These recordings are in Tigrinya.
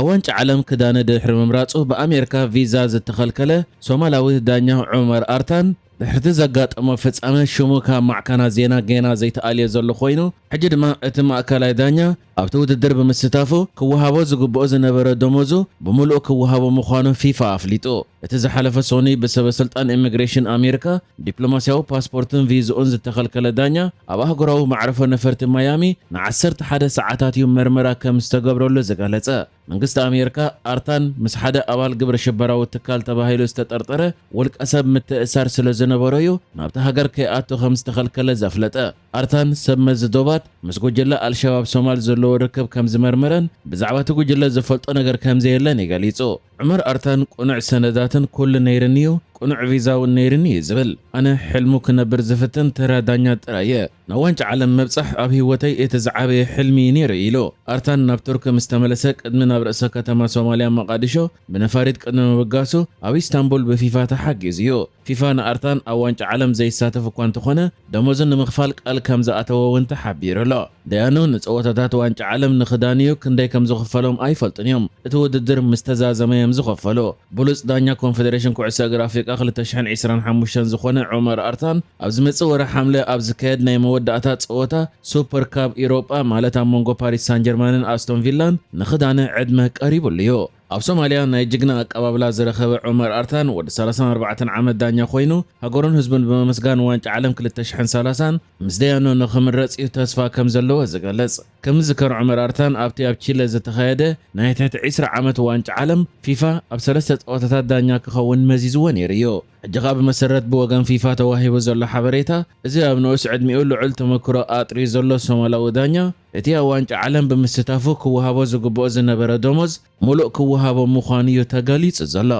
ዋንጫ ዓለም ክዳነ ድሕሪ ምምራጹ ብኣሜሪካ ቪዛ ዝተኸልከለ ሶማላዊ ዳኛ ዑመር ኣርታን፣ ድሕርቲ ዘጋጠሞ ፍጻመ ሽሙ ካብ ማዕከናት ዜና ጌና ዘይተኣልየ ዘሎ ኮይኑ፣ ሕጂ ድማ እቲ ማእከላይ ዳኛ ኣብቲ ውድድር ብምስታፉ ክወሃቦ ዝግብኦ ዝነበረ ደሞዙ ብምሉእ ክወሃቦ ምዃኑ ፊፋ ኣፍሊጡ። እቲ ዝሓለፈ ሰኑይ ብሰበ ስልጣን ኢሚግሬሽን ኣሜሪካ ዲፕሎማስያዊ ፓስፖርትን ቪዝኡን ዝተኸልከለ ዳኛ፣ ኣብ ኣህጉራዊ መዕረፎ ነፈርቲ ማያሚ ንዓሰርተ ሓደ ሰዓታት እዩ መርመራ ከም ዝተገብረሉ ዝገለጸ። መንግስቲ ኣሜሪካ ኣርታን ምስ ሓደ ኣባል ግብረ ሽበራዊ ትካል ተባሂሉ ዝተጠርጠረ ውልቀ ሰብ ምትእሳር ስለ ዝነበሮ እዩ ናብቲ ሃገር ከይኣቱ ከም ዝተኸልከለ ዘፍለጠ። ኣርታን ሰብ መዚ ዶባት ምስ ጉጅለ ኣልሸባብ ሶማል ዘለዎ ርክብ ከም ዝመርመረን ብዛዕባ እቲ ጉጅለ ዝፈልጦ ነገር ከም ዘየለን እዩ ገሊጹ። ዑመር ኣርታን ቅኑዕ ሰነዳትን ኩሉ ነይርኒ እዩ፣ ቅኑዕ ቪዛ እውን ነይርኒ እዩ ዝብል። ኣነ ሕልሙ ክነብር ዝፍትን ተራ ዳኛ ጥራይ እየ። ናብ ዋንጫ ዓለም ምብጻሕ ኣብ ህይወተይ እቲ ዝዓበየ ሕልሚ እዩ ነይሩ ኢሉ። ኣርታን ናብ ቱርክ ምስ ተመለሰ ቅድሚ ናብ ርእሰ ከተማ ሶማልያ መቓዲሾ ብነፋሪት ቅድሚ ምብጋሱ ኣብ ኢስታንቡል ብፊፋ ተሓጊዙ እዩ። ፊፋ ንኣርታን ኣብ ዋንጫ ዓለም ዘይሳተፍ እኳ እንተኾነ ደሞዙ ንምኽፋል ቃል ከም ዝኣተወ እውን ተሓቢሩ ኣሎ። ደያኑ ንጸወታታት ዋንጫ ዓለም ንኽዳንዩ ክንደይ ከም ዝኽፈሎም ኣይፈልጡን እዮም። እቲ ውድድር ምስ ተዛዘመ እዮም ዝኸፈሉ። ብሉጽ ዳኛ ኮንፈደሬሽን ኩዕሶ እግሪ ኣፍሪቃ ክልተ ሽሕን ዕስራን ሓሙሽተን ዝኾነ ዑመር ኣርታን ኣብ ዝመጽእ ወርሒ ሓምለ ኣብ ዝካየድ ናይ መወዳእታ ጸወታ ሱፐር ካፕ ኢሮጳ ማለት ኣብ መንጎ ፓሪስ ሳን ጀርማንን ኣስቶን ቪላን ንኽዳነ ዕድመ ቀሪቡሉ እዩ። ኣብ ሶማልያ ናይ ጅግና ኣቀባብላ ዝረኸበ ዑመር ኣርታን ወዲ ሰላሳን ኣርባዕተን ዓመት ዳኛ ኮይኑ ሃገሩን ህዝቡን ብምምስጋን ዋንጫ ዓለም ክልተ ሽሕን ሰላሳን ምስ ደያኖ ንኽምረጽ እዩ ተስፋ ከም ዘለዎ ዝገልጽ። ከም ዝዝከር ዑመር ኣርታን ኣብቲ ኣብ ቺለ ዝተኻየደ ናይ ትሕቲ ዕስራ ዓመት ዋንጫ ዓለም ፊፋ ኣብ ሰለስተ ጸወታታት ዳኛ ክኸውን መዚዝዎ ነይሩ እዩ። ሕጂ ኸኣ ብመሰረት ብወገን ፊፋ ተዋሂቡ ዘሎ ሓበሬታ፣ እዚ ኣብ ንኡስ ዕድሚኡ ልዑል ተመክሮ ኣጥርዩ ዘሎ ሶማላዊ ዳኛ እቲ ኣብ ዋንጫ ዓለም ብምስታፉ ክወሃቦ ዝግብኦ ዝነበረ ደሞዝ ሙሉእ ክወሃቦ ምዃኑ እዩ ተገሊጹ ዘሎ።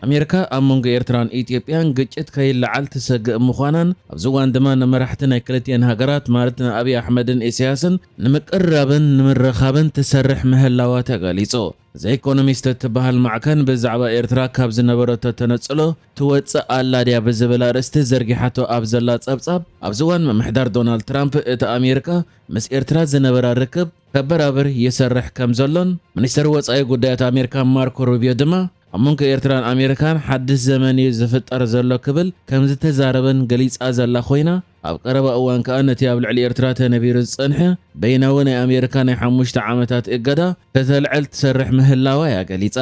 ኣሜሪካ ኣብ መንጎ ኤርትራን ኢትዮጵያን ግጭት ከይለዓል ትሰግእ ምዃናን ኣብዚ እዋን ድማ ንመራሕቲ ናይ ክልቲኤን ሃገራት ማለት ንኣብይ ኣሕመድን ኢሳያስን ንምቅርራብን ንምርኻብን ትሰርሕ ምህላዋ ተገሊጹ። ዘ ኢኮኖሚስት እትበሃል ማዕከን ብዛዕባ ኤርትራ ካብ ዝነበረቶ ተነጽሎ ትወጽእ ኣላ ድያ ብዝብል ኣርእስቲ ዘርጊሓቶ ኣብ ዘላ ጸብጻብ፣ ኣብዚ እዋን ምምሕዳር ዶናልድ ትራምፕ እቲ ኣሜሪካ ምስ ኤርትራ ዝነበራ ርክብ ከበራብር ይሰርሕ ከም ዘሎን፣ ሚኒስተር ወጻኢ ጉዳያት ኣሜሪካ ማርኮ ሩቢዮ ድማ ኣብ መንጎ ኤርትራን ኣሜሪካን ሓድሽ ዘመን እዩ ዝፍጠር ዘሎ ክብል ከም ዝተዛረበን ገሊጻ ዘላ ኮይና፣ ኣብ ቀረባ እዋን ከኣ ነቲ ኣብ ልዕሊ ኤርትራ ተነቢሩ ዝጸንሐ በይናዊ ናይ ኣሜሪካ ናይ ሓሙሽተ ዓመታት እገዳ ከተልዕል ትሰርሕ ምህላዋ እያ ገሊጻ።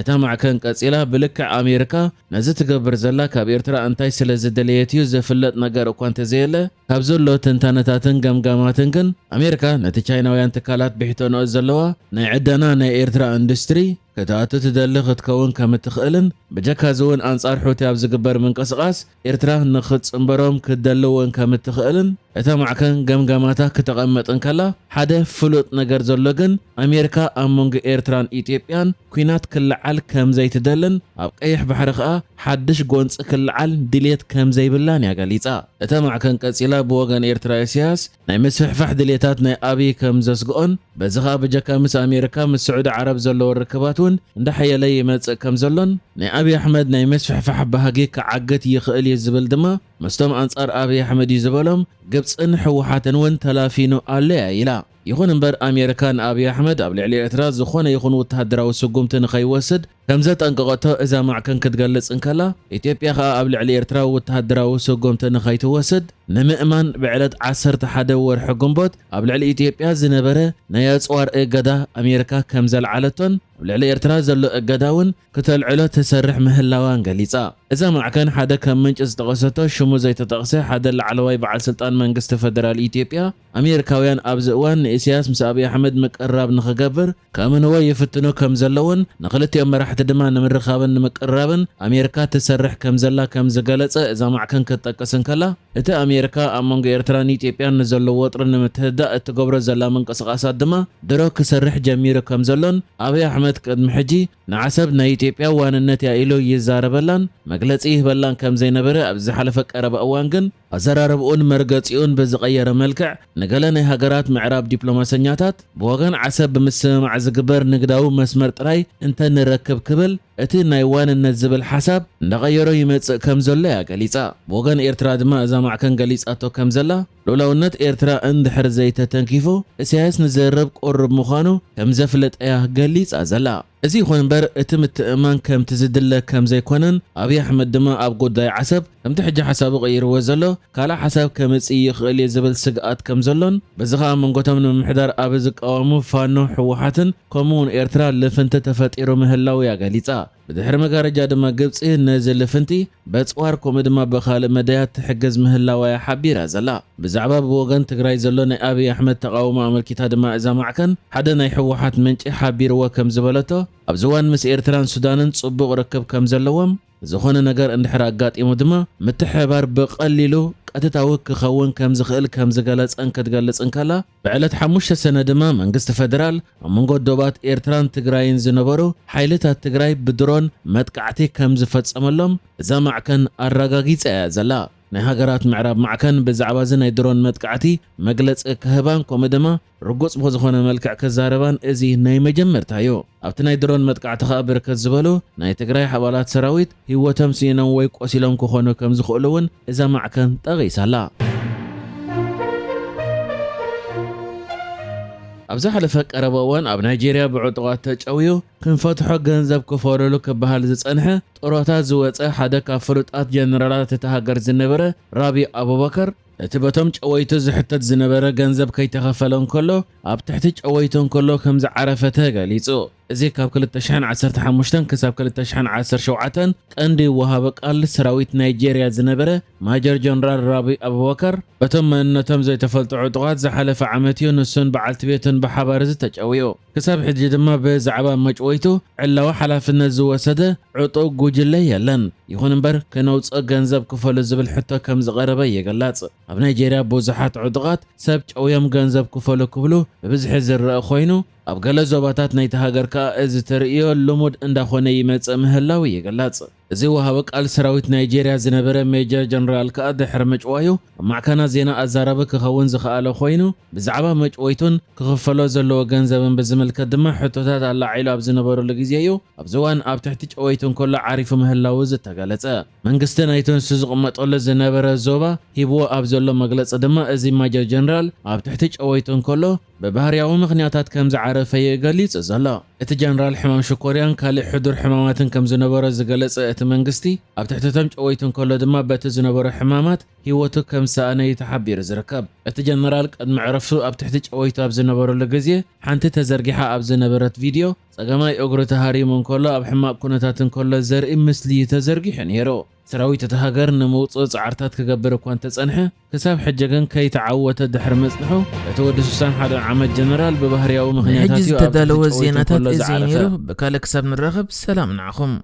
እታ ማዕከን ቀጺላ፣ ብልክዕ ኣሜሪካ ነዚ ትገብር ዘላ ካብ ኤርትራ እንታይ ስለ ዝደለየት እዩ ዝፍለጥ ነገር እኳ እንተዘየለ፣ ካብ ዘሎ ትንታነታትን ገምጋማትን ግን ኣሜሪካ ነቲ ቻይናውያን ትካላት ብሕቶ ንኡስ ዘለዋ ናይ ዕደና ናይ ኤርትራ ኢንዱስትሪ ክትኣቱ ትደሊ ክትከውን ከም እትኽእልን፣ ብጀካ እዚ እውን ኣንጻር ሑቲ ኣብ ዝግበር ምንቅስቓስ ኤርትራ ንኽትጽንበሮም ክትደሊ እውን ከም እትኽእልን እታ ማዕከን ገምጋማታ ክተቐምጥ እንከላ፣ ሓደ ፍሉጥ ነገር ዘሎ ግን ኣሜሪካ ኣብ መንጎ ኤርትራን ኢትዮጵያን ኲናት ክለዓል ከም ዘይትደልን ኣብ ቀይሕ ባሕሪ ከኣ ሓድሽ ጎንጺ ክለዓል ድልየት ከም ዘይብላን እያ ገሊጻ። እታ ማዕከን ቀጺላ ብወገን ኤርትራ ኢሳያስ ናይ ምስፍሕፋሕ ድልየታት ናይ ኣብይ ከም ዘስግኦን በዚ ኸኣ ብጀካ ምስ ኣሜሪካ ምስ ስዑዲ ዓረብ ዘለዎ ርክባት እውን እንዳሓየለ ይመጽእ ከም ዘሎን ናይ ኣብይ ኣሕመድ ናይ ምስፍሕፋሕ ባህጊ ክዓግት ይኽእል እዩ ዝብል ድማ ምስቶም ኣንጻር ኣብይ ኣሕመድ እዩ ዝበሎም ግብጽን ህወሓትን እውን ተላፊኑ ኣሎ እያ ኢላ። ይኹን እምበር ኣሜሪካ ንኣብይ ኣሕመድ ኣብ ልዕሊ ኤርትራ ዝኾነ ይኹን ወተሃደራዊ ስጉምቲ ንኸይወስድ ከም ዘጠንቀቐቶ እዛ ማዕከን ክትገልጽ እንከላ፣ ኢትዮጵያ ኸኣ ኣብ ልዕሊ ኤርትራ ወተሃደራዊ ስጉምቲ ንኸይትወስድ ንምእማን ብዕለት ዓሰርተ ሓደ ወርሒ ግንቦት ኣብ ልዕሊ ኢትዮጵያ ዝነበረ ናይ ኣጽዋር እገዳ ኣሜሪካ ከም ዘልዓለቶን ኣብ ልዕሊ ኤርትራ ዘሎ እገዳ እውን ክተልዕሎ ትሰርሕ ምህላዋን ገሊጻ። እዛ ማዕከን ሓደ ከም ምንጪ ዝጠቐሰቶ ሽሙ ዘይተጠቕሰ ሓደ ላዕለዋይ በዓል ስልጣን መንግስቲ ፈደራል ኢትዮጵያ፣ ኣሜሪካውያን ኣብዚ እዋን ንኢሳያስ ምስ ኣብይ ኣሕመድ ምቅርራብ ንኽገብር ከእምንዎ ይፍትኑ ከም ዘለውን ንኽልቲኦም መራሕቲ ድማ ንምርኻብን ንምቅርራብን ኣሜሪካ ትሰርሕ ከም ዘላ ከም ዝገለጸ እዛ ማዕከን ክትጠቅስ እንከላ፣ እቲ ኣሜሪካ ኣብ መንጎ ኤርትራን ኢትዮጵያን ንዘሎ ወጥሪ ንምትህዳእ እትገብሮ ዘላ ምንቅስቓሳት ድማ ድሮ ክሰርሕ ጀሚሩ ከም ዘሎን ኣብይ ኣሕመድ ቅድሚ ሕጂ ንዓሰብ ናይ ኢትዮጵያ ዋንነት እያ ኢሉ ይዛረበላን መግለጺ ይህበላን ከም ዘይነበረ ኣብ ዝሓለፈ ቀረባ እዋን ግን ኣዘራርብኡን መርገጺኡን ብዝቐየረ መልክዕ፣ ንገለ ናይ ሃገራት ምዕራብ ዲፕሎማሰኛታት፣ ብወገን ዓሰብ ብምስምማዕ ዝግበር ንግዳዊ መስመር ጥራይ እንተንረክብ ክብል፣ እቲ ናይ ዋንነት ዝብል ሓሳብ እንዳቐየሮ ይመጽእ ከም ዘሎ እያ ገሊጻ። ብወገን ኤርትራ ድማ እዛ ማዕከን ገሊጻቶ ከም ዘላ፣ ልኡላውነት ኤርትራ እንድሕር ዘይተተንኪፉ፣ ኢሳያስ ንዘረብ ቁሩብ ምዃኑ ከም ዘፍለጠያ ገሊጻ ዘላ። እዚ ይኹን እምበር፣ እቲ ምትእምማን ከምቲ ዝድለ ከም ዘይኮነን፣ ኣብይ ኣሕመድ ድማ ኣብ ጉዳይ ዓሰብ፣ ከምቲ ሕጂ ሓሳቡ ቀይርዎ ዘሎ፣ ካልእ ሓሳብ ከምጽእ ይኽእል እዩ ዝብል ስግኣት ከም ዘሎን፣ በዚ ኸኣ መንጎቶም ንምምሕዳር ኣብ ዝቃወሙ ፋኖ፣ ህወሓትን ከምኡውን ኤርትራ ልፍንቲ ተፈጢሩ ምህላው እያ ገሊጻ። ብድሕሪ መጋረጃ ድማ ግብጺ ነዚ ልፍንቲ በጽዋር ከምኡ ድማ ብኻልእ መዳያት ትሕግዝ ምህላዋ እያ ሓቢራ ዘላ። ብዛዕባ ብወገን ትግራይ ዘሎ ናይ ኣብይ ኣሕመድ ተቓውሞ ኣመልኪታ ድማ እዛ ማዕከን ሓደ ናይ ህወሓት ምንጪ ሓቢርዎ ከም ዝበለቶ፣ ኣብዚ እዋን ምስ ኤርትራን ሱዳንን ጽቡቕ ርክብ ከም ዘለዎም፣ ዝኾነ ነገር እንድሕር ኣጋጢሙ ድማ ምትሕብባር ብቐሊሉ ቀጥታዊ ክኸውን ከም ዝኽእል ከም ዝገለጸን ክትገልጽ እንከላ፣ ብዕለት ሓሙሽተ ሰነ ድማ መንግስቲ ፈደራል ኣብ መንጎ ዶባት ኤርትራን ትግራይን ዝነበሩ ሓይልታት ትግራይ ብድሮን መጥቃዕቲ ከም ዝፈጸመሎም እዛ ማዕከን ኣረጋጊጻ እያ ዘላ። ናይ ሃገራት ምዕራብ ማዕከን ብዛዕባ እዚ ናይ ድሮን መጥቃዕቲ መግለጺ ክህባን ከምኡ ድማ ርጉጽ ብዝኾነ መልክዕ ክዛረባን እዚ ናይ መጀመርታ እዩ። ኣብቲ ናይ ድሮን መጥቃዕቲ ኸኣ ብርክት ዝበሉ ናይ ትግራይ ኣባላት ሰራዊት ህይወቶም ስኢኖም ወይ ቆሲሎም ክኾኑ ከም ዝኽእሉ እውን እዛ ማዕከን ጠቒሳ ኣላ። ኣብ ዝሓለፈ ቀረባ እዋን ኣብ ናይጄርያ ብዕጡቓት ተጨውዩ ክንፈትሖ ገንዘብ ክፈለሉ ክበሃል ዝጸንሐ፣ ጥሮታ ዝወጸ ሓደ ካብ ፍሉጣት ጀነራላት እታ ሃገር ዝነበረ ራቢ ኣቡበከር፣ እቲ በቶም ጨወይቱ ዝሕተት ዝነበረ ገንዘብ ከይተኸፈለ እንከሎ፣ ኣብ ትሕቲ ጨወይቱ እንከሎ ከም ዝዓረፈ ተገሊጹ። እዚ ካብ ክልተ ሽሕን ዓሰርተ ሓሙሽተን ክሳብ ክልተ ሽሕን ዓሰርተ ሸውዓተን ቀንዲ ወሃቢ ቃል ሰራዊት ናይጄርያ ዝነበረ ማጀር ጀነራል ራቢ ኣቡበከር፣ በቶም መንነቶም ዘይተፈልጡ ዕጡቓት ዝሓለፈ ዓመት እዩ ንሱን በዓልቲ ቤቱን ብሓባር ዝተጨውዩ። ክሳብ ሕጂ ድማ ብዛዕባ መጭወይቱ ዕላዊ ሓላፍነት ዝወሰደ ዕጡቕ ጉጅለ የለን። ይኹን እምበር፣ ክነውጽእ ገንዘብ ክፈሉ ዝብል ሕቶ ከም ዝቐረበ ይግለጽ። ኣብ ናይጄርያ ብዙሓት ዕጡቓት ሰብ ጨውዮም ገንዘብ ክፈሉ ክብሉ ብብዝሒ ዝረአ ኮይኑ፣ ኣብ ገለ ዞባታት ናይቲ ሃገር ከኣ እዚ ተርእዮ ልሙድ እንዳኾነ ይመጽእ ምህላው ይግለጽ። እዚ ወሃቢ ቃል ሰራዊት ናይጄርያ ዝነበረ ሜጀር ጀነራል ከኣ ድሕሪ ምጭዋዩ ኣብ ማዕከናት ዜና ኣዛራቢ ክኸውን ዝኸኣለ ኮይኑ፣ ብዛዕባ መጭወይቱን ክኽፈሎ ዘለዎ ገንዘብን ብዝምልከት ድማ ሕቶታት ኣላዒሉ ኣብ ዝነበረሉ ግዜ እዩ። ኣብዚ እዋን ኣብ ትሕቲ ጨወይቱ እንከሎ ዓሪፉ ምህላዉ ዝተገለጸ። መንግስቲ ናይቲ ንሱ ዝቕመጠሉ ዝነበረ ዞባ ሂብዎ ኣብ ዘሎ መግለጺ ድማ፣ እዚ ማጀር ጀነራል ኣብ ትሕቲ ጨወይቱ እንከሎ ብባህርያዊ ምኽንያታት ከም ዝዓረፈ እዩ ገሊጹ ዘሎ። እቲ ጀነራል ሕማም ሽኮርያን ካልእ ሕዱር ሕማማትን ከም ዝነበሮ ዝገለጸ እቲ መንግስቲ፣ ኣብ ትሕቲ እቶም ጨወይቱ እንከሎ ድማ በቲ ዝነበሮ ሕማማት ህይወቱ ከም ዝሰኣነ እዩ ተሓቢሩ ዝርከብ። እቲ ጀነራል ቅድሚ ዕረፍቱ ኣብ ትሕቲ ጨወይቱ ኣብ ዝነበረሉ ግዜ፣ ሓንቲ ተዘርጊሓ ኣብ ዝነበረት ቪድዮ፣ ጸጋማይ እግሩ ተሃሪሙ እንከሎ፣ ኣብ ሕማቕ ኩነታት እንከሎ ዘርኢ ምስሊ እዩ ተዘርጊሑ ነይሩ። ሰራዊት እታ ሃገር ንምውጽኡ ጻዕርታት ክገብር እኳ እንተጸንሐ፣ ክሳብ ሕጂ ግን ከይተዓወተ ድሕሪ ምጽንሑ፣ እቲ ወዲ ስሳን ሓደን ዓመት ጀነራል ብባህርያዊ ናይ ምኽንያታት ሕጂ እዩ ኣብ ዝተዳለወ ትሕቲ ጨወይቱ ዜናታት እንከሎ እዚ እዩ ዝዓረፈ። ነይሩ። ብካልእ ክሳብ ንራኸብ፣ ሰላም ንዓኹም።